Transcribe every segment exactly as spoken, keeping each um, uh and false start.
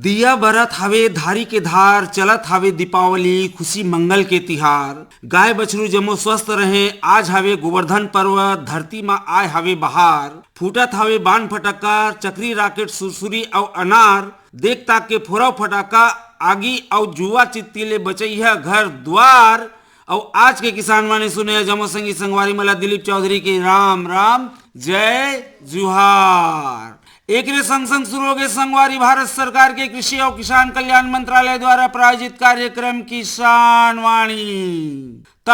दिया बरत हवे धारी के धार, चलत हवे दीपावली, खुशी मंगल के तिहार। गाय बछरू जम्मो स्वस्थ रहे, आज हवे गोवर्धन पर्व, धरती म आय हवे बहार। फूटत हवे बान फटक्का, चकरी राकेट, सुरसुरी अउ अनार। देख ताक के फोरव फटाका, आगी अउ जुआ चित्ती ले बचइहा घर द्वार। अउ आज के किसान वाणी सुने जम्मो संगी संगवारी मन ला दिलीप चौधरी के राम राम, जय जुहार। एकरे संग संग शुरू होगे संगवारी भारत सरकार के कृषि अउ किसान कल्याण मंत्रालय द्वारा प्रायोजित कार्यक्रम किसान वाणी। त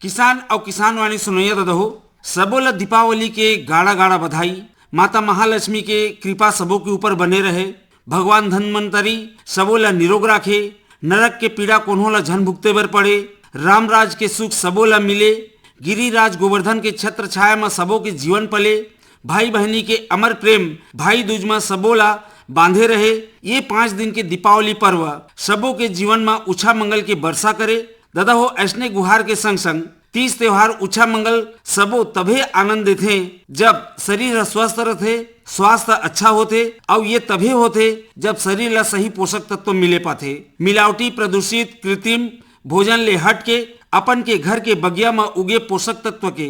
किसान अउ किसान वाणी सुनइया ददा हो, सबो ला दीपावली के गाड़ा गाड़ा बधाई। माता महालक्ष्मी के कृपा सबो के ऊपर बने रहे। भगवान धन्वंतरी सबो ला निरोग राखे, नरक के पीड़ा कोनो ला झन भुगते बर पड़े। रामराज के सुख सबो ला मिले, गिरिराज गोवर्धन के छत्र छाया म सबो के जीवन पले, भाई बहिनी के अमर प्रेम भाई दूज म सबो ला बांधे रहे। ये पांच दिन के दीपावली पर्व सबो के जीवन म उछा मंगल के बरसा करे। ददा हो, ऐसने गुहार के संग संग तीज त्योहार उछा मंगल सबो तभे आनंद देथे, जब शरीर ह स्वस्थ रथे, स्वास्थ्य अच्छा होथे, अउ ये तभे होथे जब शरीर ला सही पोषक तत्व मिले पाथे। मिलावटी, प्रदूषित, कृत्रिम भोजन ले हट के अपन के घर के बगिया म उगे पोषक तत्व के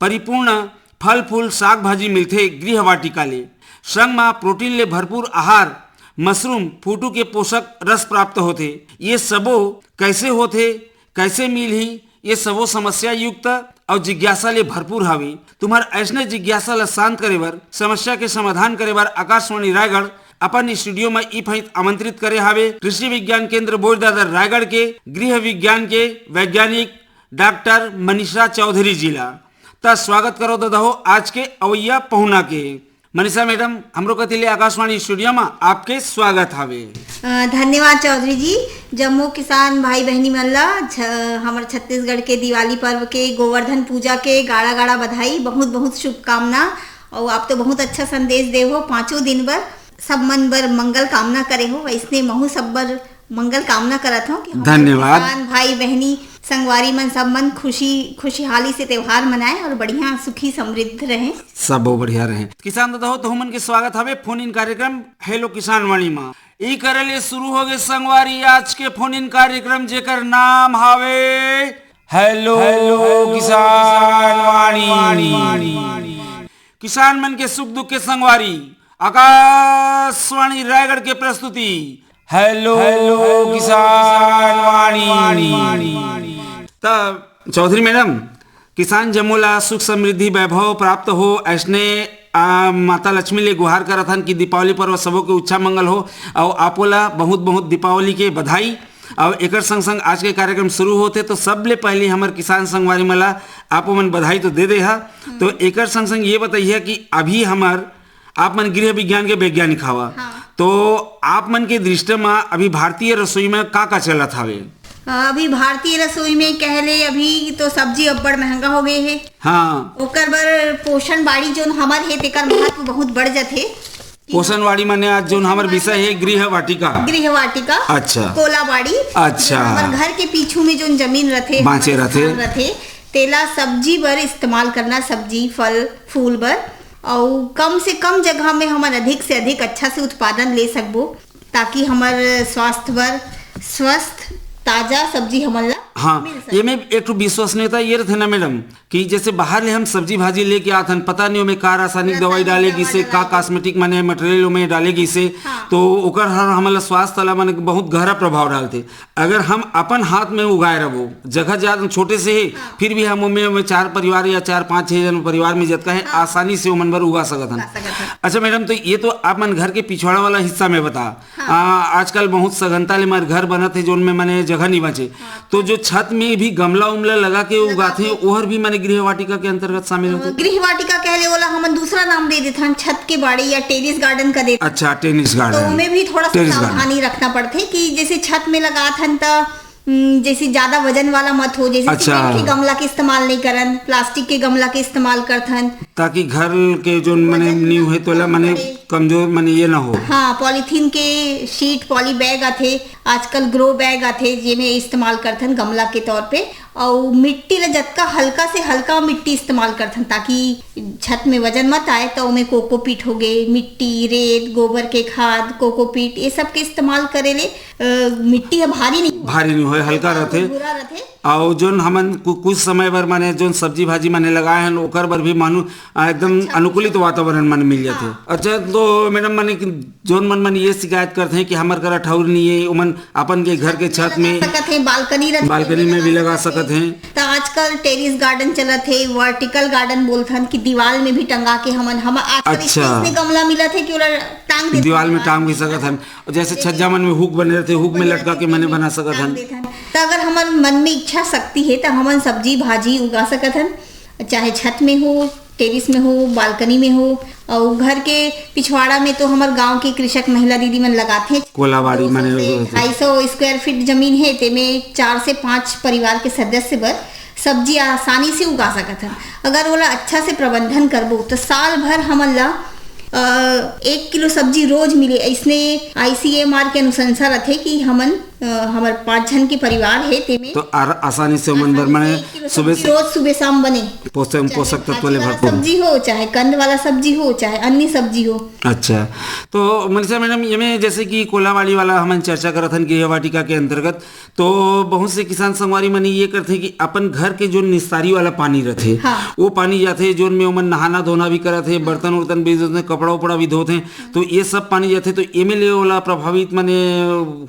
परिपूर्ण फल फूल साग भाजी मिलथे गृह वाटिका ले। संग म प्रोटीन ले भरपूर आहार, मशरूम, फूटू के पोषक रस प्राप्त होथे। ये सबो कैसे होथे, कैसे मिलही, ये सबो समस्या युक्त अउ जिज्ञासा ले भरपूर हावे। तुम्हर ऐसने जिज्ञासा ला शांत करे बर, समस्या के समाधान करे बर आकाशवाणी रायगढ़ अपन स्टूडियो म ई फैत आमंत्रित करे हावे कृषि विज्ञान केंद्र बोईदादर रायगढ़ के गृह विज्ञान के वैज्ञानिक डॉक्टर मनीषा चौधरी जी ला। त स्वागत करो ददा हो आज के अवैया पहुना के। मनीषा मैडम, हमरो कति ले आकाशवाणी स्टूडियो म आपके स्वागत हावे। अ, धन्यवाद चौधरी जी। जम्मो किसान भाई बहिनी मन ला छ-, हमर छत्तीसगढ़ के दिवाली पर्व के, गोवर्धन पूजा के गाड़ा गाड़ा बधाई, बहुत बहुत शुभकामना। अउ आप तो बहुत अच्छा संदेश दे हो, पांचों दिन बर सब मन बर मंगल कामना करे हो, वैसने महू सब बर मंगल कामना करत हो कि हमर धन्यवाद। किसान भाई बहिनी संगवारी मन सब मन खुशी खुशहाली से त्योहार मनाए और बढ़िया सुखी समृद्ध रहे। सबो बढ़िया रहे। किसान ददा हो, तुहू मन के स्वागत हवे फोन इन कार्यक्रम हेलो किसान वाणी मा। ई करे ले शुरू होगे संगवारी आज के फोन इन कार्यक्रम, जेकर नाम हावे हेलो किसान वाणी। किसान मन के सुख दुख के संगवारी, आकाशवाणी रायगढ़ के प्रस्तुति हेलो किसान वाणी। त चौधरी मैडम, किसान जम्मो ला सुख समृद्धि वैभव प्राप्त हो, ऐसने आ, माता लक्ष्मी ले गुहार करत हन कि दीपावली पर्व सबो के उच्छा मंगल हो, अउ आपो ला बहुत बहुत दीपावली के बधाई। अउ एकर संग संग आज के कार्यक्रम शुरू होथे, तो सबले पहले हमर किसान संगवारी मन ला आपो मन बधाई तो दे दे हा। तो एकर संग संग ये बताइए कि अभी हमर, आप मन गृह विज्ञान के वैज्ञानिक हवा, हाँ। तो आप मन के दृष्टि म अभी भारतीय रसोई में का का चलत हवे? अभी भारतीय रसोई में कह ले, अभी तो सब्जी अब्बड़ महंगा हो गए हे। हाँ। ओकर बर पोषण बाड़ी जोन हमर हे, तेकर महत्व बहुत बढ़ जथे। पोषण वाड़ी माने आज जोन हमर विषय हे गृह वाटिका। गृह वाटिका। अच्छा। कोला बाड़ी। अच्छा। हमर घर के पीछू में जोन जमीन रथे, बाँचे हमर रथे। स्थान रथे, तेला सब्जी बर इस्तेमाल करना, सब्जी, फल, फूल बर। अउ कम से कम जगह में हमन अधिक से अधिक अच्छा से उत्पादन ले सकबो, ताकि हमर स्वास्थ्य बर स्वस्थ, ताजा सब्जी हमन ला हाँ, मिल सके। ये में एक ठो विश्वसनीयता ये रथे ना मैडम, कि जैसे बाहर ले हम सब्जी भाजी लेके आत हन, पता नहीं ओमे का रासायनिक दवाई रासायनिक डाले दवाई गिसे, का डाले। कॉस्मेटिक माने मटेरियल ओमे डाले गिसे, हाँ। तो ओकर हर हमला स्वास्थ्य ला माने बहुत गहरा प्रभाव डालथे। अगर हम अपन हाथ में उगाए रहबो, जगह ज्यादा छोटे से हे, फिर भी हम ओमे, ओमे चार परिवार या चार पाँच छह जन परिवार में जतका है, आसानी से ओमन बर उगा सकत हन। उगा सकत हन। अच्छा मैडम, तो ये तो आप मन घर के पिछवाड़ा वाला हिस्सा में बता, आ, आजकल बहुत सघनता ले मार घर बनत हे, जोन में माने जगह नहीं बचे, तो जो छत में भी गमला उमला लगा के उगाथे, ओहर भी माने गृह वाटिका के अंतर्गत शामिल होथे। गृह वाटिका कह ले, ओला हमन दूसरा नाम दे देथन, छत के बाड़ी या टेरेस गार्डन का देथन। अच्छा, टेनिस तो गार्डन। ओमे भी थोड़ा सा टेरेस गार्डन। सावधानी रखना पड़थे कि जैसे छत में लगात हन त, हम्म, जैसे ज्यादा वजन वाला मत हो, जैसे अच्छा। सीमेंट के गमला के इस्तेमाल नहीं करन, प्लास्टिक के गमला के इस्तेमाल करथन। ताकि घर के जो माने नींव है, तोला माने कमजोर माने ये ना हो। हाँ, पॉलीथीन के शीट, पॉली बैग आथे, आजकल ग्रो बैग आथे, जेमे इस्तेमाल करथन गमला के तौर पे, अउ मिट्टी ला जतका हल्का से हल्का मिट्टी इस्तेमाल करथन, ताकि छत में वजन मत आए। तो ओमे कोकोपीट हो गे, मिट्टी, रेत, गोबर के खाद, कोकोपीट, ये सब के इस्तेमाल करे ले, अ, मिट्टी ह भारी नहीं होय। भारी नहीं होय, हल्का रथे। भुरभुरा रथे। अउ जोन हमन कु-, कुछ समय बर माने जोन सब्जी भाजी माने लगाए हन, ओकर बर भी मानु, अ, एकदम अच्छा, अनुकूलित अच्छा। वातावरण माने मिल जाथे। हाँ। अच्छा, तो मैडम, माने कि जोन मन, मन ये शिकायत करथे कि हमर करा ठौर नहीं है, ओमन अपन के घर के छत में लगा सकत हे, बालकनी रथे, बालकनी में भी लगा सकत हे। त आजकल टेरेस गार्डन चलत हे, वर्टिकल गार्डन बोलथन कि दीवाल में भी टंगा के हमन, हम आजकल अच्छा। स्पेस में गमला मिलत हे कि ओला टांग देथन। दीवाल में टांग भी सकत हन। जैसे छज्जा मन में हुक बने रहथे, हुक में लटका के मने बना सकत हन। त अगर हमर मन में इच्छा शक्ति हे, त हमन सब्जी भाजी उगा सकत हन, चाहे छत में हो, टेरेस में हो, बालकनी में हो, अउ घर के पिछवाड़ा में तो हमर गांव के कृषक महिला दीदी मन लगाथे। कोलाबाड़ी माने दो सौ से ढाई सौ स्क्वायर फीट जमीन हे, तेमे चार से पांच परिवार के सदस्य बर सब्जी आसानी से उगा सकत हन। अगर ओला अच्छा से प्रबंधन करबो, तो साल भर हमन ला, अ, एक किलो सब्जी रोज मिले, अइसने आईसीएमआर के अनुशंसा रथे कि हमन, अ, हमर पांच झन के परिवार हे, तेमे तो आर-, आसानी से ओमन बर आसानी से माने एक किलो सुबह सब्जी से रोज सुबह शाम बने। पोषक, चाहे पोषक तत्व भाजी ले वाला भरपूर। सब्जी हो, चाहे कंद वाला सब्जी हो, चाहे अन्य सब्जी हो। अच्छा, तो मनीषा मैडम, ये में जैसे कि कोलावाड़ी वाला हमन चर्चा करत हन गृह वाटिका के अंतर्गत, तो बहुत से किसान संगवारी मन ये करथे कि अपन घर के जो निस्तारी वाला पानी रथे, हाँ। वो पानी जाथे, जोन में ओमन नहाना धोना भी करत हे, बर्तन उर्तन भी धोथे, कपड़ा उपड़ा भी धोथे, तो ये सब पानी जाथे, तो एमे ले ओला प्रभावित माने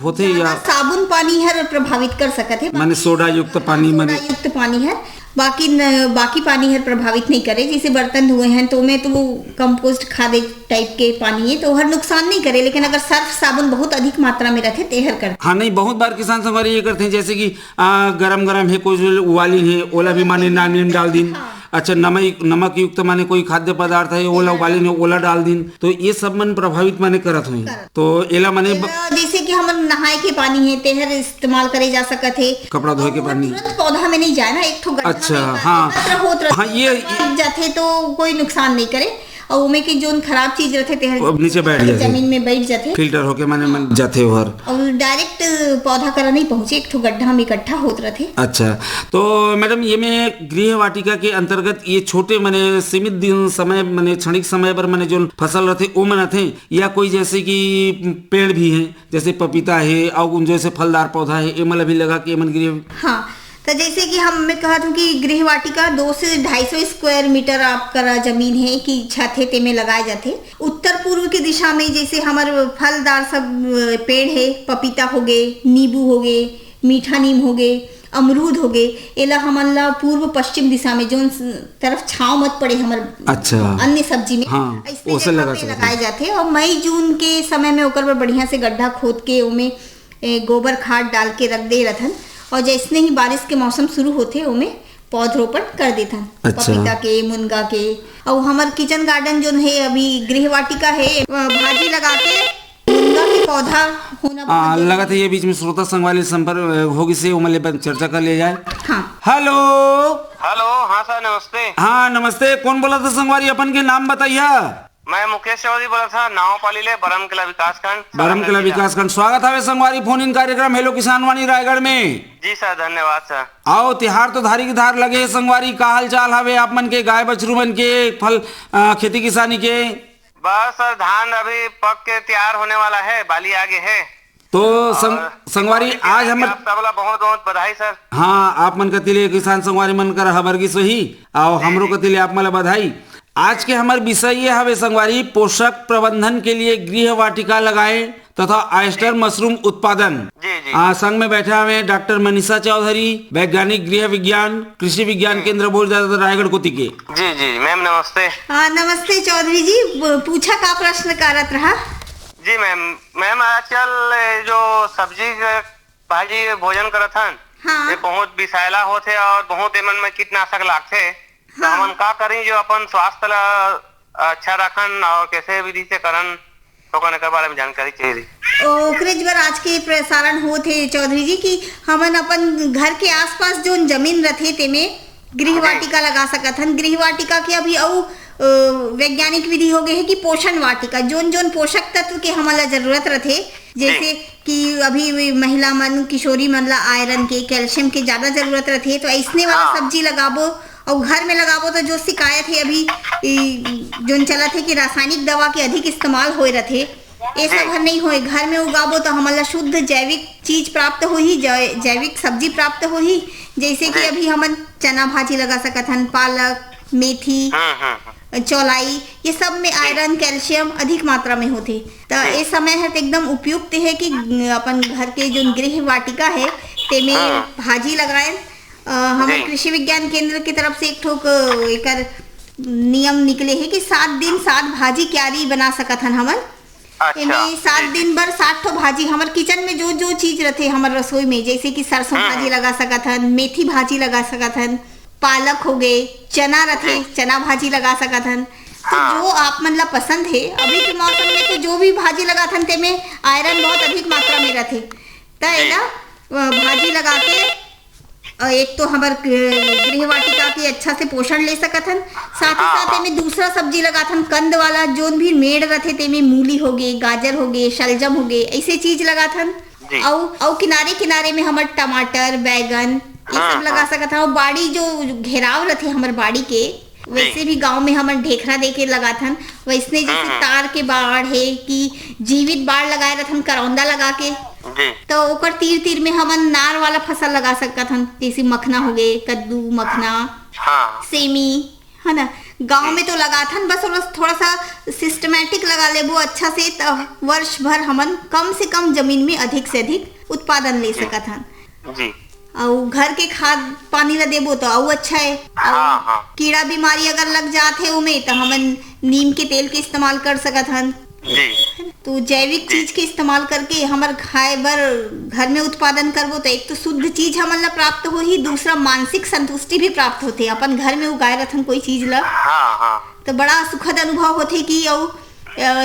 होथे ज्यादा या साबुन पानी हर प्रभावित कर सकत हे, माने बाकी सोडा युक्त पानी, माने सोडा युक्त पानी हर, बाकी न, बाकी पानी हर प्रभावित नहीं करे। जैसे बर्तन धोए हैं, तो ओमे तो वो कंपोस्ट खाद टाइप के पानी है, तो हर नुकसान नहीं करे, लेकिन अगर सर्फ साबुन बहुत अधिक मात्रा में रखे, तेहर कर। हाँ, नहीं, बहुत बार किसान संगवारी ये करते हैं, जैसे कि, आ, गरम गरम है, कुछ उबाली है, ओला भी माने नानी में डाल दिन। हाँ। अच्छा, नमक, नमक युक्त माने कोई खाद्य पदार्थ है, ओला उबाली ने ओला डाल दिन, तो ये सब मन प्रभावित माने करत हुई। करत। तो एला माने ब- एला जैसे कि हमन नहाए के पानी है, तेहर इस्तेमाल करे जा सकत है। कपड़ा धोए के और पानी। तुरंत पौधा में नहीं जाए ना, एक ठो गड्ढा अच्छा, में हाँ। एकत्र होत रहथे, हाँ, ये, तब जाथे तो कोई नुकसान नहीं करे। अउ ओमे के जोन खराब चीज रथे, तेहर वो नीचे बैठ जाथे। जमीन में बैठ जाथे। फिल्टर होके माने मन जाथे ओहर। अउ डायरेक्ट पौधा करा नहीं पहुंचे, एक ठो गड्ढा में इकट्ठा होत रथे। अच्छा, तो मैडम, ये में गृह वाटिका के अंतर्गत ये छोटे माने सीमित दिन समय माने क्षणिक समय पर माने जोन फसल रथे, ओ मन आथे या कोई जैसे कि पेड़ भी हैं, जैसे पपीता है और जैसे फलदार पौधा है, एमन ला भी लगा के एमन गृह हाँ, तो जैसे कि हम, मैं कहत हूँ कि गृह वाटिका दो से ढाई सौ स्क्वायर मीटर आपका जमीन है कि छत है, तेमे लगाए जाथे। उत्तर पूर्व के दिशा में जैसे हमर फलदार सब, अ, पेड़ है, पपीता हो गए, नींबू हो गए, मीठा नीम हो गए, अमरूद हो गए, एला हमन ला पूर्व पश्चिम दिशा में, जोन स-, तरफ छांव मत पड़े हमर अच्छा। अन्य सब्जी में, हाँ, ऐसने ओसे जगह लगा पे सकते हैं। लगाए जाथे। और मई जून के समय में ओकर बर बढ़िया से गड्ढा खोद के ओमे ए, गोबर खाद डाल के रख दे रथन, और जैसने ही बारिश के मौसम शुरू होथे, ओमे पौधरोपण कर देथन। अच्छा। पपीता के, मुनगा के, अउ हमर किचन गार्डन जोन हे, अभी गृह वाटिका हे, अ, भाजी लगा के मुनगा के पौधा होना बहुत हाँ, जरूरी लगत है ये बीच में श्रोता संगवारी संपर्क, अ, होगी से ओमन ले बन चर्चा कर लिया जाए। हाँ। हेलो। हेलो, हाँ सर, नमस्ते। हाँ, नमस्ते। कौन बोला था संगवारी? अपन के नाम बताइया। मैं मुकेश चौधरी बोला था, नावपाली ले, बरमकला विकासखंड, बरमकला सारंगढ़ जिला। विकासखंड। स्वागत हवे संगवारी फोन इन कार्यक्रम हेलो किसान वाणी रायगढ़ में। जी सर, धन्यवाद सर। आओ, तिहार तो धारी की धार लगे हे संगवारी, का हाल चाल हवे आप मन के, गाय बछरू मन के, फल, अ, खेती किसानी के? बस सर, धान अभी पक के तैयार होने वाला है, बाली आगे है। तो संग-, और संगवारी, दीपावली के आज हार्दिक हमर आप सबला बहुत बहुत बधाई सर। हाँ, आप मन कति ले किसान संगवारी मन कर हबर गिस होही, आओ जी, हमरो जी। कति ले आप मन ला बधाई। आज के हमर विषय ये हवे संगवारी, पोषक प्रबंधन के लिए गृह वाटिका लगाएं तथा ऑयस्टर मशरूम उत्पादन। जी, जी। आ, संग में बैठे हवे डॉक्टर मनीषा चौधरी, वैज्ञानिक गृह विज्ञान, कृषि विज्ञान केंद्र बोल जाता रायगढ़ कोती के। जी, जी, मैम नमस्ते। हाँ, नमस्ते चौधरी जी, ब-, पूछा का प्रश्न करत रहा? जी मैम, मैम आजकल ये जो सब्जी के भाजी भोजन करत हन, हाँ। ये बहुत विषैला होथे और बहुत एमन में कीटनाशक लागथे। तो हाँ। हमन का करी जो अपन स्वास्थ्य ला अच्छा रखन और कैसे विधि से करन, तो ओकर बारे में जानकारी चाहिए रही। ओकरे बर आज के प्रसारण होत हे चौधरी जी कि हमन अपन घर के आसपास जोन जमीन रथे तेमे गृह जी। वाटिका लगा सकत हन। गृह वाटिका के अभी अउ अ, वैज्ञानिक विधि हो गए है कि पोषण वाटिका, जोन जोन पोषक तत्व के हमन ला जरूरत रथे, जैसे कि अभी भी महिला मन, किशोरी मन ला आयरन के, कैल्शियम के ज्यादा जरूरत रथे, तो ऐसने वाला हाँ। सब्जी लगाबो। और घर में लगाबो तो जो शिकायत है अभी, ई, जोन चलत है कि रासायनिक दवा के अधिक इस्तेमाल होए रथे, ये सब हर नहीं होए। घर में उगाबो तो हमन ला शुद्ध जैविक चीज प्राप्त होही, जै-, जैविक सब्जी प्राप्त होही। जैसे कि अभी हमन चना भाजी लगा सकत हन, पालक, मेथी, हम्म, हम्म। चौलाई, ये सब में आयरन, कैल्शियम अधिक मात्रा में होथे। त ए समय ह त एकदम उपयुक्त हे कि अपन घर के जोन गृह वाटिका हे, तेमे भाजी लगाएन। अ, हमर कृषि विज्ञान केंद्र के तरफ से एक ठोक एकर नियम निकले हे कि सात दिन सात भाजी क्यारी बना सकत हन हमन। अच्छा, एमे सात दिन बर सात ठो भाजी, हमर किचन में जो जो चीज रथे हमर रसोई में, जैसे कि सरसों भाजी लगा सकत हन, मेथी भाजी लगा सकत हन, पालक हो गए, चना रथे, चना भाजी लगा सकत हन। तो जो आप मन ला पसंद हे, अभी के मौसम में तो जो भी भाजी लगाथन, तेमे आयरन बहुत अधिक मात्रा में रथे। त एला, अ, भाजी लगा के, अ, एक तो हमर, अ, गृह वाटिका के अच्छा से पोषण ले सकत हन, साथ ही साथ एमे दूसरा सब्जी लगाथन, कंद वाला, जोन भी मेड़ रथे, तेमे मूली हो गए, गाजर हो गए, शलजम हो गए, ऐसे चीज लगाथन। अउ, अउ किनारे किनारे में हमर टमाटर, बैगन, ये सब लगा सकत हन। अउ बाड़ी जो घेराव रथे हमर बाड़ी के, वैसे भी गांव में हमन ढेखरा दे के लगाथन, वैसने जैसे तार के बाड़ हे कि जीवित बाड़ लगाए रथन करौंदा लगा के, तो ओकर तीर तीर में हमन नार वाला फसल लगा सकत हन, जैसे मखना हो गए, कद्दू, मखना, सेमी, है ना। गांव में तो लगाथन, बस थोड़ा, थोड़ा सा सिस्टमैटिक लगा लेबो अच्छा से, त वर्ष भर हमन कम से कम जमीन में अधिक से अधिक उत्पादन ले सकत हन। अउ घर के खाद पानी ला देबो तो अउ अच्छा है। अउ कीड़ा बीमारी अगर लग जात है ओमे, तो हमन नीम के तेल के इस्तेमाल कर सकत हन। तो जैविक चीज के इस्तेमाल करके हमर खाए बर घर में उत्पादन करबो, तो एक तो शुद्ध चीज हमन ला प्राप्त होही, दूसरा मानसिक संतुष्टि भी प्राप्त होथे। अपन घर में उगाए रथन कोई चीज ला, तो बड़ा सुखद अनुभव होथे कि अउ, अ,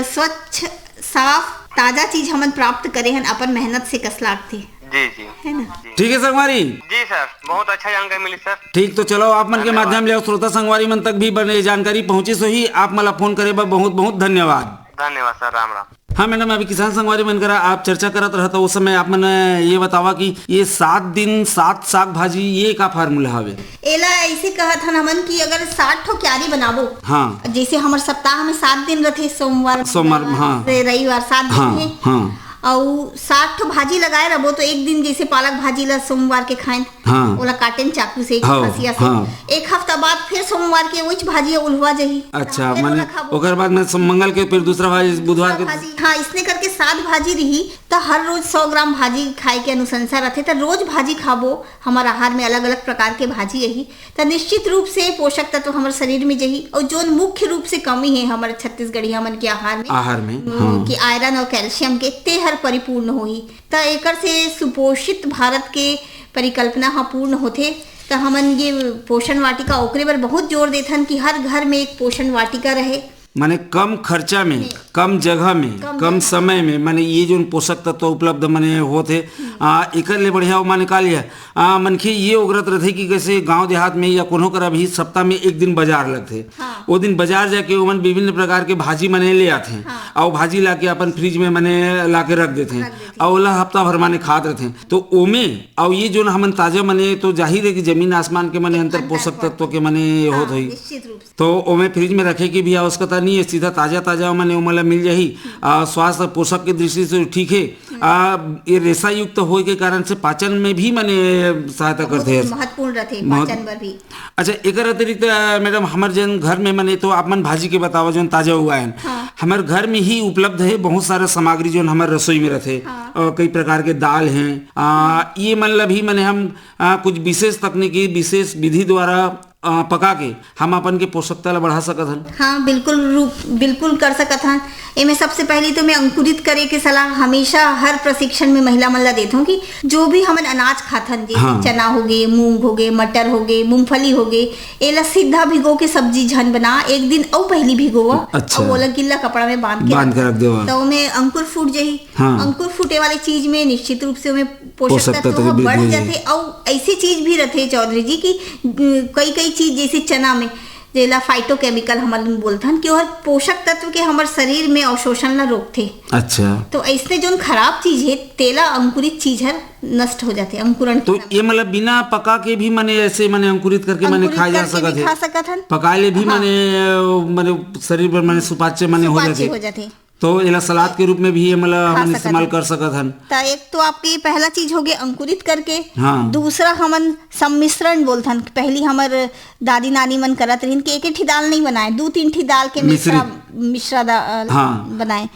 स्वच्छ, साफ, ताजा चीज हमन प्राप्त करे हन अपन मेहनत से, कस लागथे। जी, जी। है ना? ठीक है संगवारी। जी सर, बहुत अच्छा जानकारी मिली सर। ठीक, तो चलो, आप मन के माध्यम ले श्रोता संगवारी मन तक भी बने जानकारी पहुंचिस होही। आप मन ला फोन करे बर बहुत बहुत धन्यवाद। धन्यवाद सर, राम राम। हाँ मैडम, अभी किसान संगवारी मन करा आप चर्चा करत रहा, तो उस समय आप मन ये बतावा कि ये सात दिन सात साग भाजी, ये का फार्मूला हवे? एला ऐसे कहत हन हमन कि अगर सात ठो क्यारी बनाबो, हाँ। जैसे हमर सप्ताह में सात दिन रथे, सोमवार, सोमवार, मंगलवार, हाँ। से रविवार, सात दिन हाँ, हे। हाँ। अउ सात ठो भाजी लगाए रहो, तो एक दिन जैसे पालक भाजी ला सोमवार के खाएं, हाँ। ओला काटेन चाकू से, हाँ, हंसिया से। हाँ। एक हफ्ता बाद फिर सोमवार के वहीच भाजी उल्हवा जाही। अच्छा, फिर माने ओला खाबो। ओकर बाद में सोम-, मंगल के फिर दूसरा भाजी, बुधवार के भाजी, हाँ, इसने करके सात भाजी रही, त हर रोज सौ ग्राम भाजी खाए के अनुशंसा रथे। त रोज भाजी खाबो, हमर आहार में अलग-अलग प्रकार के भाजी रही, त निश्चित रूप से पोषक तत्व हमर शरीर में जही। और जोन मुख्य रूप से कमी है हमर छत्तीसगढ़िया मन के आहार में, आहार में, उम, हाँ। कि आयरन और कैल्शियम के, ते हर परिपूर्ण होही। त एकर से सुपोषित भारत के परिकल्पना ह पूर्ण होथे। त हमन ये पोषण वाटिका ओकरे बर बहुत जोर देथन कि हर घर में एक पोषण वाटिका रहे। माने कम खर्चा में, कम जगह में, कम कम जगह। समय में, माने ये जोन पोषक तत्व उपलब्ध माने होथे, हम्म। आ, एकर ले बढ़िया माने का लिया? आ, मनखे ये उगरत रथे कि कैसे गांव देहात में या कोनो करा भी सप्ताह में एक दिन बाजार लगथे। हाँ। वो दिन बाजार जाके ओमन विभिन्न प्रकार के भाजी माने ले आथे। हाँ। अउ भाजी लाके अपन फ्रिज में माने लाके रख देथे। रख देथे। अउ ओला हफ्ता भर माने खात रथे। तो ओमे, अउ ये जोन हमन ताजा माने, तो जाहिर है कि जमीन आसमान के माने अंतर, अंतर पोषक तत्व के माने हाँ, होत होही। निश्चित रूप से। तो ओमे फ्रिज में रखे के भी आवश्यकता नहीं है, सीधा ताजा ताजा माने ओमन ला मिल जाही। आ, स्वास्थ्य पोषक के दृष्टि से ठीक है। आ, ये रेशा युक्त होए के कारण से पाचन में भी माने सहायता करथे। महत्वपूर्ण रथे महत्व- पाचन बर भी। अच्छा, एकर अतिरिक्त, आ, मैडम, हमर जन घर में माने तो आप मन भाजी के बतावा जोन ताजा उगाए हन। हाँ। हमर घर में ही उपलब्ध है बहुत सारा सामग्री जोन हमर रसोई में रथे। हाँ। और कई प्रकार के दाल हैं। आ, ये मन ला भी माने हम, आ, कुछ विशेष तकनीकी, विशेष विधि द्वारा अ, पका के हम अपन के पोषकता ला बढ़ा सकत हन। हाँ, बिल्कुल रूप, बिल्कुल कर सकत हन। एमे सबसे पहली तो मैं अंकुरित करे के सलाह हमेशा हर प्रशिक्षण में महिला मन ला देत हूँ कि जो भी हमन अनाज खाथन, जैसे हाँ। चना हो गए, मूंग हो गए, मटर हो गए, मूंगफली हो गए, एला सीधा भिगो के सब्जी झन बना, एक दिन अउ पहली भिगोवा, अच्छा। अउ ओला गिल्ला कपड़ा में बांध के बांध के रख रख देवा। तो ओमे अंकुर फूट जाही। हाँ। अंकुर फूटे वाले चीज में निश्चित रूप से ओमे पोषक पोषक तत्व तत्व ह की वृद्धि बढ़ हो जाही। जाथे। अउ ऐसी चीज भी रथे चौधरी जी कि, उम, कई कई चीज जैसे चना में, जेला phytochemical हमन बोलथन, कि ओहर पोषक तत्व के हमर शरीर में अवशोषण ला रोकथे। अच्छा। तो अइसने जोन खराब चीज हे, तेला अंकुरित चीज हर नष्ट हो जाथे, अंकुरण के तो समय। ये मतलब बिना पका के भी माने ऐसे माने अंकुरित करके माने अंकुरित खाए जा करके भी सकत हे? खा सकत हन। पकाए ले भी हाँ। माने, अ, माने शरीर बर माने सुपाच्य माने हो सुपाच्य जाथे। हो जाथे। तो एला सलाद के रूप में भी ये मतलब खा हमन सकत इस्तेमाल हन। कर सकत हन। त एक तो आपके ये पहला चीज हो गए अंकुरित करके। हाँ। दूसरा हमन सम्मिश्रण बोलथन। पहली हमर दादी नानी मन करत रहिन कि एक एक ठी दाल नहीं बनाए, दू तीन ठी दाल के मिश्रित। मिश्रा, मिश्रा दा-, अ, हाँ। बनाए।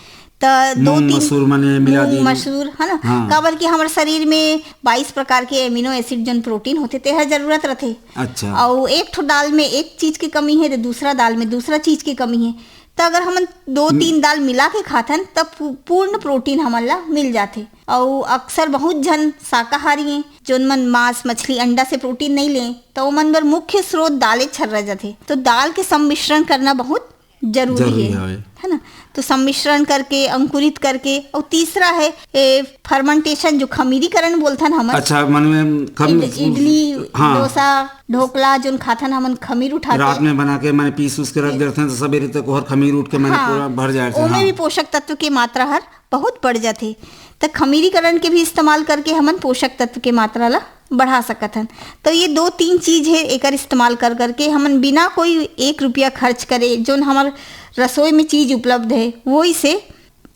त दो मूंग तीन मसूर माने मिला मूंग दीन। मसूर, है ना? हाँ। काबर कि हमर शरीर में बाईस प्रकार के amino acid जोन प्रोटीन होथे, तेहर जरूरत रथे। अच्छा। अउ एक ठो दाल में एक चीज के कमी हे, तो दूसरा दाल में दूसरा चीज के कमी हे। त अगर हमन दो तीन दाल मिला के खाथन, त पू-, पूर्ण प्रोटीन हमन ला मिल जाथे। अउ अक्सर बहुत झन शाकाहारी हैं, जोन मन मांस, मछली, अंडा से प्रोटीन नहीं लें, त ओमन बर मुख्य स्रोत दाले छर्रा जाथे। तो दाल के सम्मिश्रण करना बहुत जरूरी जरूरी है, हवे। है ना? तो सम्मिश्रण करके, अंकुरित करके, और तीसरा है, ए, fermentation, जो खमीरीकरण बोलथन हमन। अच्छा, मन में खम-, इड-, इडली, हाँ। डोसा, ढोकला, जोन खाथन हमन, खमीर उठा के। रात में बना के, माने, पीस उस के रख देथन, तो सबेरे तक ओहर खमीर उठ के, माने, हाँ। पूरा भर जाए थे, ओमे हाँ। भी पोषक तत्व के मात्रा हर बहुत बढ़ जाथे। त खमीरीकरण के भी इस्तेमाल करके हमन पोषक तत्व के मात्रा ला बढ़ा सकत हन। तो ये दो तीन चीज है, एकर इस्तेमाल कर करके हमन बिना कोई एक रुपया खर्च करे, जोन हमर रसोई में चीज उपलब्ध है, वही से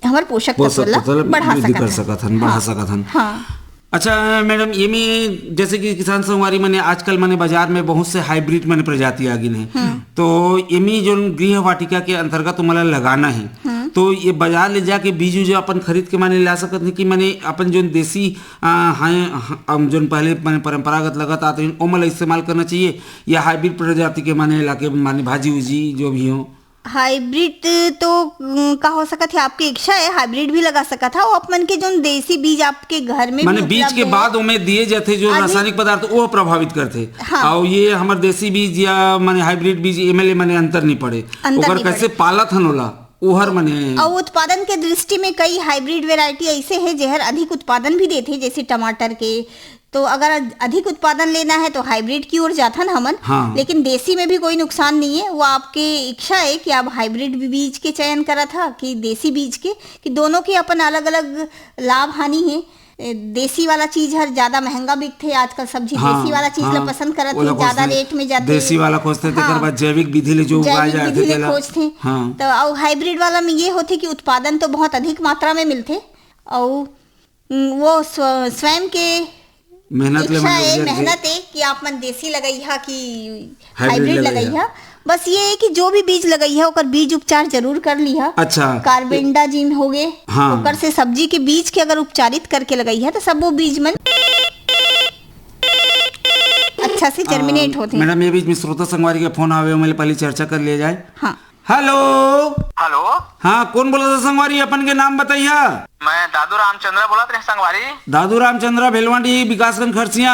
हमर पोषक पोषक तत्व ला तत्व ला बढ़ा वृद्धि सकत कर हन। सकत हन, बढ़ा हाँ। सकत हन। हाँ। अच्छा मैडम, ये में जैसे कि किसान संगवारी मने आजकल मने बाजार में बहुत से हाइब्रिड मने प्रजाति आ गिन है, हम्म। तो एमी जोन गृह वाटिका के अंतर्गत ओमन ला लगाना है, हम्म। तो ये बाजार ले जाके बीज उज अपन खरीद के माने ला सकत है कि माने अपन जोन देसी, आ, हैं, हम जोन पहले माने परंपरागत लगत आते हैं, ओमन ला इस्तेमाल करना चाहिए या हाइब्रिड प्रजाति के माने लाके माने भाजी उजी जो भी हो? हाइब्रिड तो, उम, का हो सकत है, आपकी इच्छा है, हाइब्रिड भी लगा सकत है। वो आप मन के जोन देसी बीज आपके घर में माने भी बीज उपलब्ध के है। बाद ओमे दिए जाथे जो अभी रासायनिक पदार्थ, वो प्रभावित करथे। हाँ। अउ ये हमर देसी बीज या माने हाइब्रिड बीज, एमे ले माने अंतर नहीं पड़े। अंतर ओकर नहीं कैसे पड़े। पालत हन ओला, ओहर माने अउ उत्पादन के दृष्टि में कई हाइब्रिड वैरायटी ऐसे है, जेहर अधिक उत्पादन भी देथे, जैसे टमाटर के, तो अगर अधिक उत्पादन लेना है तो हाइब्रिड की ओर जाथन हमन, हाँ। लेकिन देसी में भी कोई नुकसान नहीं है। वो आपके इच्छा है कि आप हाइब्रिड बीज के चयन करत हा कि देसी बीज के, कि दोनों के अपन अलग-अलग लाभ हानि है। ए, देसी वाला चीज हर ज्यादा महंगा बिकथे, आजकल सब झी हाँ, देसी वाला चीज ला हाँ। पसंद करत ओला हे, ज्यादा खोजथे, रेट में जाथे। देसी वाला खोजथे, तेकर हाँ। बाद जैविक विधि ले जो उगाए जैविक जाथे विधि ले तेला। खोजथे। हाँ। तो अउ हाइब्रिड वाला में ये होथे कि उत्पादन तो बहुत अधिक मात्रा में मिलथे, अउ उम, वो स्व-, स्वयं के मेहनत ले इच्छा मन है, उपजत हे। मेहनत है कि आप मन देसी लगइहा कि हाइब्रिड हाइब्रिड लगइहा। लगइहा। बस ये है कि जो भी बीज लगइहा, ओकर बीज उपचार जरूर कर लिहा। अच्छा। कार्बेंडाजिम हो गए, हाँ। ओकर से सब्जी के बीज के अगर उपचारित करके लगइहा, तो सब वो बीज मन अच्छा से जर्मिनेट आ, होथे। मैडम, ये बीच में श्रोता संगवारी के फोन आवे, ओमे ले पहले चर्चा कर लिया जाए। हाँ। हेलो। हेलो। हाँ, कौन बोलत हे संगवारी? अपन के नाम बताइहा। मैं दादू रामचंद्र बोलत रहे संगवारी। दादू रामचंद्र, भेलवांडी, विकासगंज, खरसिया।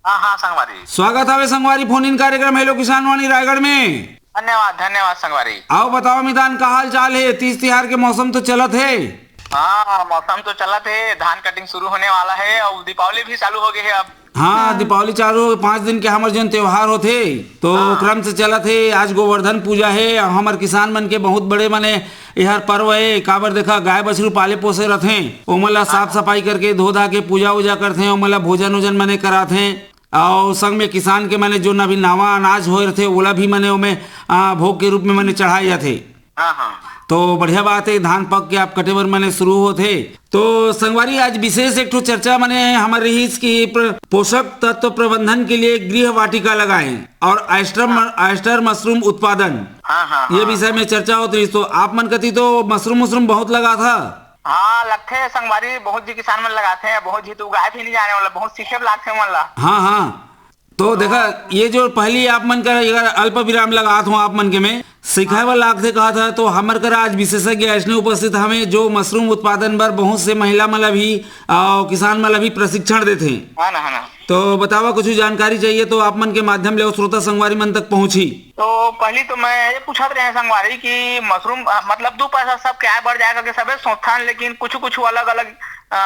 हाँ, हाँ, संगवारी। स्वागत हवे संगवारी, फोन इन कार्यक्रम हेलो किसान वाणी रायगढ़ में। धन्यवाद, धन्यवाद संगवारी। आओ बताओ मितान, का हाल चाल है? तीज तिहार के मौसम तो चलत है। हाँ, मौसम तो चलत है, धान कटिंग शुरू होने वाला है और दीपावली भी चालू हो गई है अब। हाँ, हाँ। दीपावली चालू हो, पाँच दिन के हमर जोन त्योहार होथे, तो हाँ। क्रम से चलत हे। आज गोवर्धन पूजा हे, हमर किसान मन के बहुत बड़े माने एहर पर्व हे। काबर देखा, गाय बछरू पाले पोसे रथें, ओमन ला साफ सफाई करके धो धा के पूजा उजा करथें, ओमन ला भोजन ओजन माने कराथें, अउ संग में किसान के माने जोन अभी नवा अनाज होए रथे, ओला भी माने ओमे, आ, भोग के रूप में माने चढ़ाए जाथे। हाँ, हाँ। तो बढ़िया बात है, धान पक के आप कटे बर माने शुरू होत हे। तो संगवारी, आज विशेष एक ठो चर्चा माने हमर रहीस कि प्र-, पोषक तत्व प्रबंधन के लिए गृह वाटिका लगाएं और ऑयस्टर म-, ऑयस्टर मशरूम उत्पादन, हाँ, हाँ, ये हाँ। विषय में चर्चा होत रहीस। तो आप मन कती तो मशरूम, मशरूम बहुत लगात हा? हाँ, लगथे संगवारी, बहुत जी किसान मन लगाथे, बहुत जी तो उगाए भी नहीं जाने वाला, बहुत सीखे लागथे मन ला। हाँ, हाँ। तो देखा, ये जो पहली आप मन का अगर अल्प विराम लगात हो आप मन के में, सिखाए वाला लागथे कहा था, तो हमर करा आज विशेषज्ञ ऐसने उपस्थित हवे, जो मशरूम उत्पादन बर बहुत से महिला मन ला भी, अउ किसान मन ला भी प्रशिक्षण देथे। हाँ ना, हाँ ना। तो बतावा, कुछ जानकारी चाहिए तो आप मन के माध्यम ले अउ श्रोता संगवारी मन तक पहुँची। तो पहली तो मैं ये पूछत रहे संगवारी कि मशरूम, अ, मतलब दो पैसा सबके आय बढ़ जाए करके सबे सोचथन, लेकिन कुछ, कुछ अलग, अलग, अ,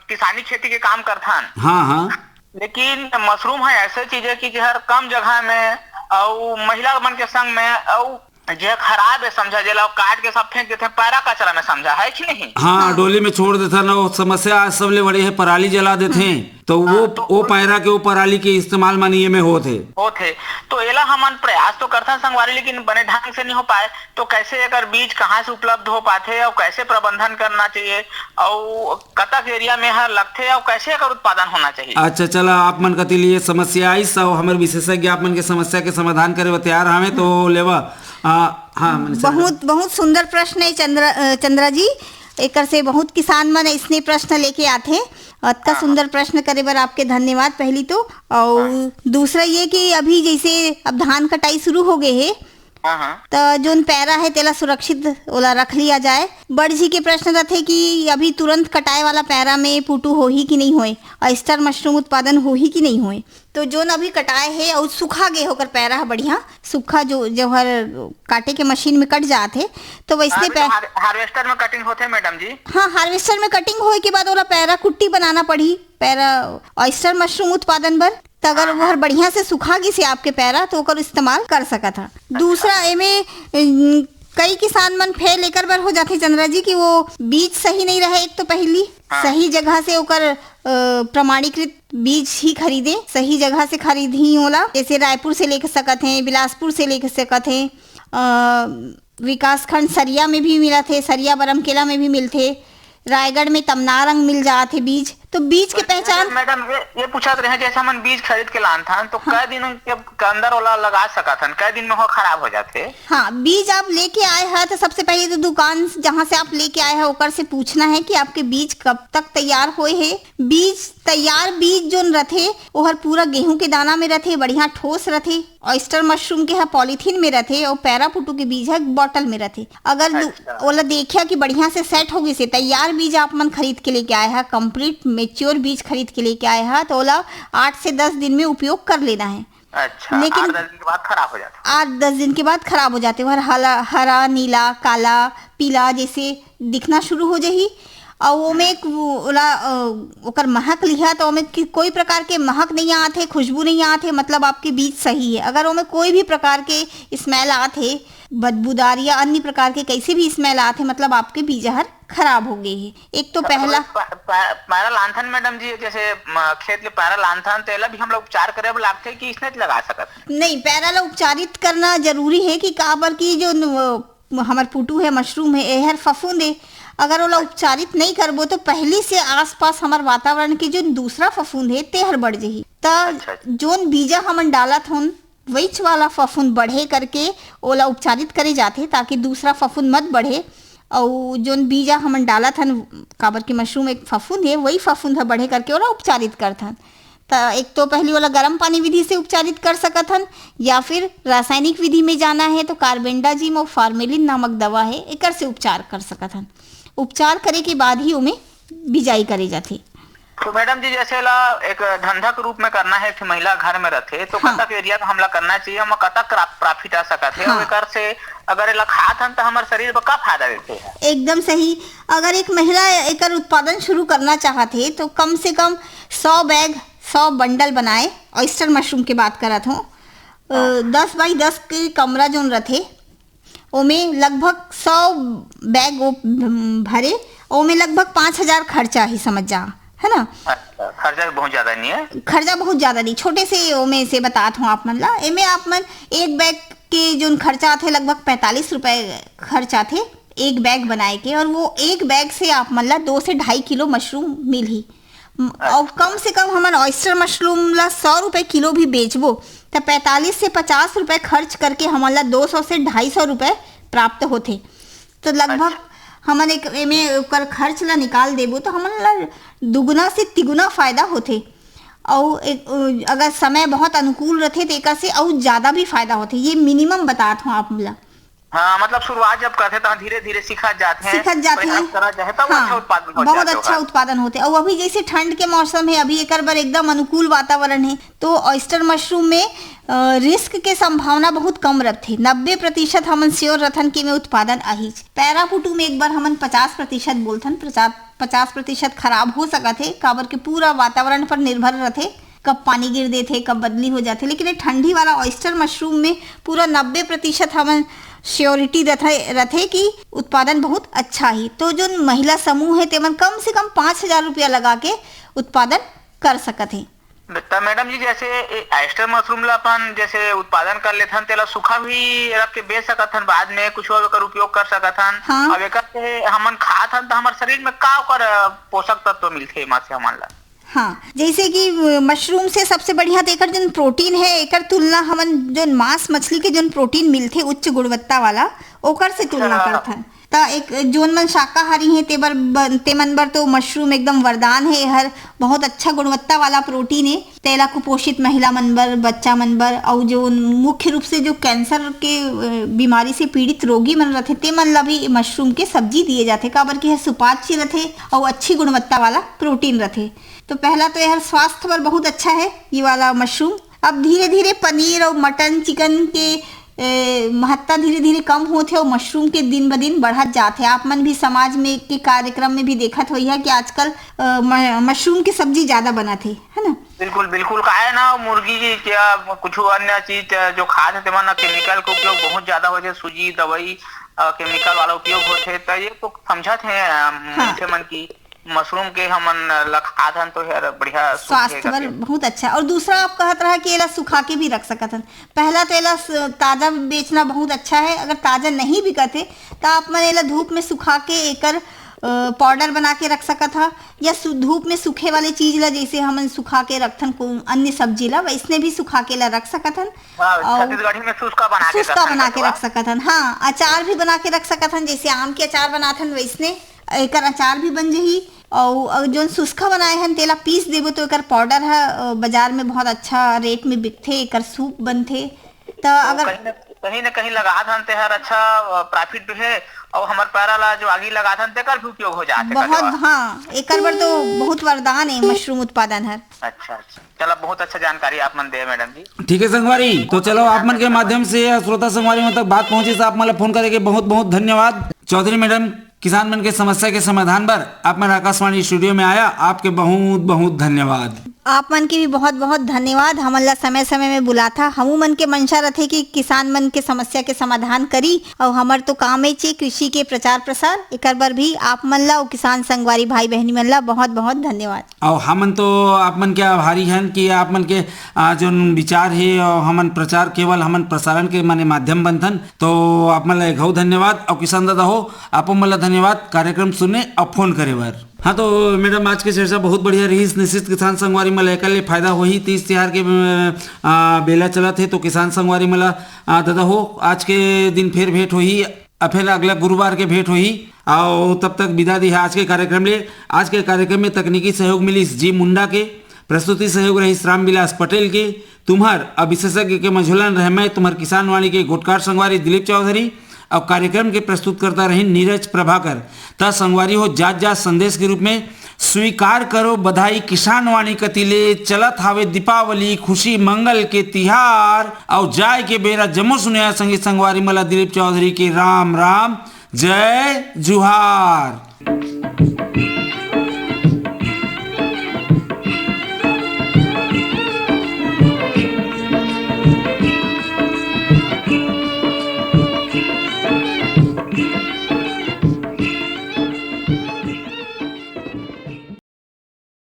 किसानी खेती के काम करथन। हाँ, हाँ। लेकिन मशरूम है ऐसे चीज है कि जेहर कम जगह में अउ महिला मन के संग में अउ जे खराब है समझा, जेला काट के सब फेंक देथे, पैरा कचरा में समझा, है कि नहीं? हाँ, हाँ। डोली में छोड़ देथन, वो समस्या आज सबले बड़ी है, पराली जला देथे। हम्म। तो वो, हाँ, तो वो उन- पैरा के, वो पराली के इस्तेमाल मानिए में होत हे। होत हे। तो एला हमन प्रयास तो करथन संगवारी, लेकिन बने ढंग से नहीं हो पाए। तो कैसे एकर बीज कहाँ से उपलब्ध हो पाथे अउ कैसे प्रबंधन करना चाहिए अउ कतक एरिया में हर लगथे अउ कैसे एकर उत्पादन होना चाहिए? अच्छा, चला, आप मन कति लिए समस्या आइस अउ हमर विशेषज्ञ आप मन के समस्या के समाधान करे बर तैयार हवे, तो लेवा। आ, हाँ, मनीषा। बहुत, बहुत सुंदर प्रश्न है चंद्रा, अ, चंद्रा जी। एकर से बहुत किसान मन इसने प्रश्न लेके आथे। अतका हाँ, हाँ। सुंदर प्रश्न करे बर आपके धन्यवाद पहली तो। और हाँ। दूसरा ये कि अभी जैसे अब धान कटाई शुरू हो गए है, हाँ, हाँ। त जोन पैरा है तेला सुरक्षित ओला रख लिया जाए। बड़ झी के प्रश्न रथे कि अभी तुरंत कटाए वाला पैरा में पुटू होही कि नहीं होए, ऑयस्टर मशरूम उत्पादन होही कि नहीं होए। तो जोन अभी कटाए हे अउ सुखा गे ओकर पैरा ह बढ़िया, सुखा जो, जो हर काटे के मशीन में कट जात हे, तो वैसने हाँ, पै- हार-, हार्वेस्टर में कटिंग होथे मैडम जी। हाँ, हार्वेस्टर में कटिंग होए के बाद ओला पैरा कुट्टी बनाना पड़ही, पैरा ऑयस्टर मशरूम उत्पादन बर। त अगर हाँ, वो हर हाँ। बढ़िया से सुखा गिस हे आपके पैरा, तो ओकर इस्तेमाल कर सकत हा। दूसरा एमे, अम, कई किसान मन फेल एकर बर हो जाथे चंद्रा जी कि वो बीज सही नहीं रहे, एक तो पहली हाँ। सही जगह से ओकर, अ, प्रमाणीकृत बीज ही खरीदे, सही जगह से खरीदही ओला। जैसे रायपुर से लेके सकत हे, बिलासपुर से लेके सकत हे, अ, विकासखंड सरिया में भी मिलत हे, सरिया बरमकेला में भी मिलथे, रायगढ़ में तमनार अंग मिल जात हे बीज। तो बीज के तो पहचान मैडम, ये, ये पूछत रहे, जैसे हमन बीज खरीद के लानथन, तो हाँ। कै दिन के, के अंदर ओला लगा सकत हन? कै दिन में वो खराब हो जाथे? हाँ, बीज आप लेके आए हैं, तो सबसे पहले तो दुकान जहाँ से आप लेके आए हैं, ओकर से पूछना है कि आपके बीज कब तक तैयार होए हे। बीज, तैयार बीज जोन रथे, ओहर पूरा गेहूं के दाना में रथे, बढ़िया ठोस रथे। ऑयस्टर मशरूम के ह पॉलीथीन में रथे और पैरापुटू के बीज ह बॉटल में रथे। अगर दु-, अच्छा। ओला देखिया कि बढ़िया से सेट हो गइसे, तैयार बीज आप मन खरीद के लेके आए हा, कंप्लीट मेच्योर बीज खरीद के लेके आए हा, तो ओला आठ से दस दिन में उपयोग कर लेना है। अच्छा, लेकिन आठ दस दिन के बाद खराब हो जाता। आठ दस दिन के बाद खराब हो जाते, ओहर हला-, हरा, नीला, काला, पीला जैसे दिखना शुरू हो जाही। अउ ओमे एक वो-, ओला, अ, ओकर महक लिहा, तो ओमे कि-, कोई प्रकार के महक नहीं आत हे, खुशबू नहीं आत हे, मतलब आपके बीज सही है। अगर ओमे कोई भी प्रकार के स्मेल आत हे, बदबूदार या अन्य प्रकार के कैसे भी स्मेल आत हे, मतलब आपके बीज हर खराब हो गए हे। एक तो अच्छा, पहला मतलब पै-, पै-, पैरा लानथन मैडम जी, जैसे, म, खेत के पैरा लानथन, तो एला भी हम लोग उपचार करे बर लागथे कि इसने लगा सकत? नहीं, पैरा ला उपचारित करना जरूरी है कि काबर कि जो न-, हमर पुटू है, मशरूम है, एहर फफूंद है। अगर ओला उपचारित नहीं करबो, तो पहली से आसपास हमर वातावरण के जो दूसरा फफूंद है, तेहर बढ़ जाही। त अच्छा, अच्छा। जोन बीजा हमन डालत हन, वहीच वाला फफूंद बढ़े करके ओला उपचारित करे जाथे, ताकि दूसरा फफूंद मत बढ़े। अउ जोन बीजा हमन डालत हन, काबर कि मशरूम एक फफूंद है, वही फफूंद ह बढ़े करके ओला उपचारित करथन। त एक तो पहली वाला गर्म पानी विधि से उपचारित कर सकत हन, या फिर रासायनिक विधि में जाना है तो कार्बेंडाजिम और फार्मेलिन नामक दवा है, एकर से उपचार कर सकत हन। उपचार करे के बाद ही ओमे बिजाई करे जाथे। तो मैडम जी, जैसे ला एक धंधा के रूप में करना है, एक महिला घर में रहथे, तो हाँ। कतक एरिया में हमला करना चाहिए, ओमा कतक प्रा-, प्रॉफिट आ सकत है, हाँ। और एकर से अगर एला खात हन, तो हमर शरीर बर का फायदा देथे? एकदम सही। अगर एक महिला एकर उत्पादन शुरू करना चाहत हे, तो कम से कम सौ बैग, सौ बंडल बनाए, ऑयस्टर मशरूम के बात करत हूँ, अ, हाँ। दस बाई दस के कमरा जोन रथे, ओमे लगभग सौ बैग वो, भरे, ओमे लगभग पाँच हजार खर्चा ही समझ जा, है ना? अच्छा, खर्चा भी बहुत ज्यादा नहीं है। खर्चा बहुत ज्यादा नहीं, छोटे से ओमे से बतात हूँ आप मन ला। एमे आप मन एक बैग के जोन खर्चा आथे, लगभग पैंतालीस रुपए खर्च आथे एक बैग बनाए के, और वो एक बैग से आप मन ला दो से ढाई किलो मशरूम मिलही। म-, अच्छा। और कम से कम हमन ऑयस्टर मशरूम ला सौ रुपए किलो भी बेचबो, त पैंतालीस से पचास रुपए खर्च करके हमन ला दो सौ से ढाई सौ रुपए प्राप्त होथे। तो लगभग अच्छा। हमन एक एमे ओकर खर्च ला निकाल देबो, तो हमन ला दुगुना से तिगुना फायदा होथे। अउ एक, अगर समय बहुत अनुकूल रथे, तो एकर से अउ ज्यादा भी फायदा होथे। ये मिनिमम बतात हूँ आप मन ला। हाँ, मतलब शुरुआत जब करथे, तो धीरे-धीरे सीखत जाथे, सीखत जाथे। प्रयास करा जाथे, तब हाँ, अच्छा उत्पादन हो बहुत जाथे अच्छा ओकर। उत्पादन होथे। अउ अभी जैसे ठंड के मौसम है, अभी एकर बर एकदम अनुकूल वातावरण है, तो ऑयस्टर मशरूम में, अ, रिस्क के संभावना बहुत कम रथे। नब्बे प्रतिशत हमन श्योर रथन कि में उत्पादन आहीच। पैरापुटू में एक बार हमन पचास प्रतिशत बोलथन, पचास, पचास प्रतिशत खराब हो सकत हे, काबर के पूरा वातावरण पर निर्भर रथे। कब पानी गिर देथे, कब बदली हो जाथे, लेकिन ये ठंडी वाला ऑयस्टर मशरूम में पूरा नब्बे प्रतिशत हमन श्योरिटी रथे, रथे कि उत्पादन बहुत अच्छा ही। तो जोन महिला समूह है, तेमन कम से कम पाँच हजार रुपया लगा के उत्पादन कर सकत हे। त मैडम जी, जैसे ए, ऑयस्टर मशरूम ला अपन जैसे उत्पादन कर लेथन, तेला सूखा भी रख के बेच सकत हन, बाद में कुछ और एकर उपयोग कर सकत हन। हाँ। अब एकर से हमन खात हन, त हमर शरीर में का ओकर, अ, पोषक तत्व मिलथे एमा से हमन ला? हाँ, जैसे कि, अ, मशरूम से सबसे बढ़िया तो एकर जोन प्रोटीन है, एकर तुलना हमन जोन मांस मछली के जोन प्रोटीन मिलथे उच्च गुणवत्ता वाला, ओकर से तुलना अच्छा। करथन। त एक जोन मन शाकाहारी हैं, ते बर, ब-, ते मन बर तो मशरूम एकदम वरदान है। हर बहुत अच्छा गुणवत्ता वाला प्रोटीन है। तेला कुपोषित महिला मन बर, बच्चा मन बर, अउ जो मुख्य रूप से जो कैंसर के, अ, बीमारी से पीड़ित रोगी मन रथे, ते मन ला भी मशरूम के सब्जी दिए जाथे, काबर कि यह सुपाच्य रथे अउ अच्छी गुणवत्ता वाला प्रोटीन रथे। तो पहला तो यह स्वास्थ्य बर बहुत अच्छा है ये वाला मशरूम। अब धीरे-धीरे पनीर अउ मटन, चिकन के, ए, महत्ता धीरे-धीरे कम होत हे अउ मशरूम के दिन ब दिन बढ़त जात हे। आप मन भी समाज में के कार्यक्रम में भी देखत होइहा कि आजकल, अ, म-, मशरूम के सब्जी ज्यादा बनत हे, है ना? बिल्कुल, बिल्कुल। काहे ना, मुर्गी के या कुछ अन्य चीज, अ, जो खात हे, तेमन केमिकल के उपयोग बहुत ज्यादा होथे, सूजी, दवाई, अ, केमिकल वाला उपयोग होथे, त ये तो समझत हे, अ, हाँ। मनखे मन की मशरूम के हमन ल खात हन तो यार बढ़िया सुख स्वास्थ्य हे बर करके। बहुत अच्छा है। और दूसरा आप कहत रहा कि एला सुखा के भी रख सकत हन। पहला तो एला स-, ताजा बेचना बहुत अच्छा है। अगर ताजा नहीं बिकत हे, त आप मन एला धूप में सुखा के एकर, अ, पाउडर बना के रख सकत हा, या सु-, धूप में सूखे वाले चीज ला, जैसे हमन सुखा के रखथन को-, अन्य सब्जी ला, वैसने भी सुखा के ला रख सकत हन। हाँ, और छत्तीसगढ़ी में सुस्का बना के सुस्का करथन बना के कचवा। रख सकत हन। हाँ, अचार भी बना के रख सकत हन, जैसे आम के अचार बनाथन वैसने एकर अचार भी बन जही। अउ, अउ जोन सुस्का बनाए हन, तेला पीस देबो तो एकर पाउडर ह, अ, बाजार में बहुत अच्छा रेट में बिकथे, एकर सूप बनथे। त तो अगर कहीं न, कहीं न कहीं लगात हन, तेहर अच्छा, अ, प्रॉफिट भी हे, अउ हमर पैरा ला जो आगी लगात हन, तेकर भी उपयोग हो जात हे बहुत, कचवा। हाँ, एकर बर तो बहुत वरदान हे मशरूम उत्पादन हर। अच्छा, अच्छा, चला, बहुत अच्छा जानकारी आप मन दे मैडम जी। ठीक है संगवारी, तो चलो आप मन के माध्यम से या श्रोता संगवारी मन तक बात पहुंचे, से आप मन ला फोन करे के बहुत बहुत धन्यवाद। चौधरी मैडम, किसान मन के समस्या के समाधान बर आप मन आकाशवाणी स्टूडियो में आया, आपके बहुत बहुत धन्यवाद। आप मन के भी बहुत बहुत धन्यवाद, हमन ला समय समय में बुलाथा। हमू मन के मंशा रथे कि किसान मन के समस्या के समाधान करी, अउ हमर तो काम हे चे कृषि के प्रचार प्रसार, एकर बर भी आप मन ला अउ किसान संगवारी भाई बहनी मन ला बहुत बहुत धन्यवाद। अउ हमन तो आप मन के आभारी हन कि आप मन के, आ, जोन विचार हे, अउ हमन प्रचार, केवल हमन प्रसारण के माने माध्यम बनथन। तो आप मन ला एक घऊ धन्यवाद, अउ किसान दादा हो, आपो मन ला धन्यवाद कार्यक्रम सुने अउ फोन करे बर। हाँ, तो मैडम, आज के चर्चा बहुत बढ़िया रहिस। निश्चित किसान संगवारी मन ला एकर ले फायदा होही। तीज तिहार के, आ, बेला चलत हे, तो किसान संगवारी मन ला, आ, दादा हो, आज के दिन फेर भेंट होही, आ, फेर अगला गुरुवार के भेंट होही। अउ तब तक विदा दिहा आज के कार्यक्रम ले। आज के कार्यक्रम में तकनीकी सहयोग मिलिस जी मुंडा के, प्रस्तुति सहयोग रहिस रामविलास पटेल के। तुम्हर अउ विशेषज्ञ के मझोलन रहे मैं, तुम्हर किसानवाणी के गोटकार संगवारी दिलीप चौधरी, अउ कार्यक्रम के प्रस्तुतकर्ता रहिन नीरज प्रभाकर। त संगवारी हो, जात जात संदेश के रूप में स्वीकार करो बधाई किसानवाणी कति ले। चलत हावे दीपावली, खुशी मंगल के तिहार, अउ जाय के बेरा जम्मो सुनइया संगी संगवारी मन ला दिलीप चौधरी के राम राम, जय जुहार।